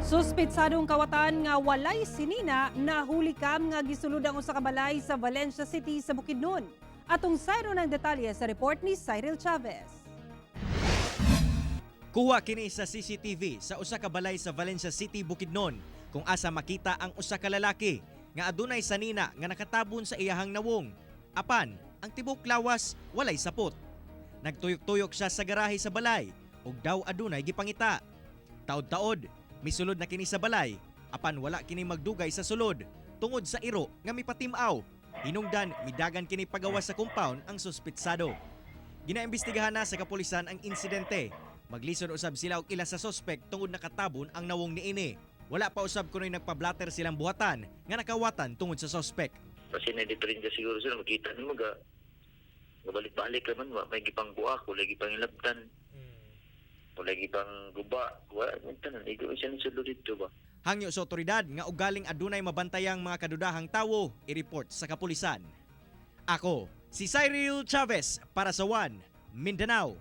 Suspitsadong kawatan nga walay sinina nahuli kam nga gisulod ang usa ka balay sa Valencia City sa Bukidnon. Atong sayro ng detalye sa report ni Cyril Chavez. Kuha kini sa CCTV sa usa ka balay sa Valencia City, Bukidnon, kung asa makita ang usa ka lalaki nga adunay sanina nga nakatabon sa iyahang nawong. Apan, ang tibok lawas walay sapot. Nagtuyok-tuyok siya sa garahe sa balay ug daw adunay gipangita. Taod-taod, misulod na kini sa balay apan wala kini magdugay sa sulod tungod sa iro nga mipatimaw. Hinungdan midagan kini pagawas sa compound ang suspitsado. Ginaimbestigahan na sa kapulisan ang insidente. Maglisod usab sila og ila sa sospek tungod nakatabon ang nawong niini. Wala pa usab kunoy nagpa-blatter silang buhatan nga nakawatan tungod sa sospek. Kasi na diferensya siguro sila, makita nimo ga balik-balik naman, wa may gipang buak, wala gipang ilabtan, wala gipang guba, wala man tanan, igo siya ni sulod dito ba. Hangyo sa otoridad nga ugaling adunay mabantayang mga kadudahang tawo, i-report sa kapulisan. Ako, si Cyril Chavez para sa One Mindanao.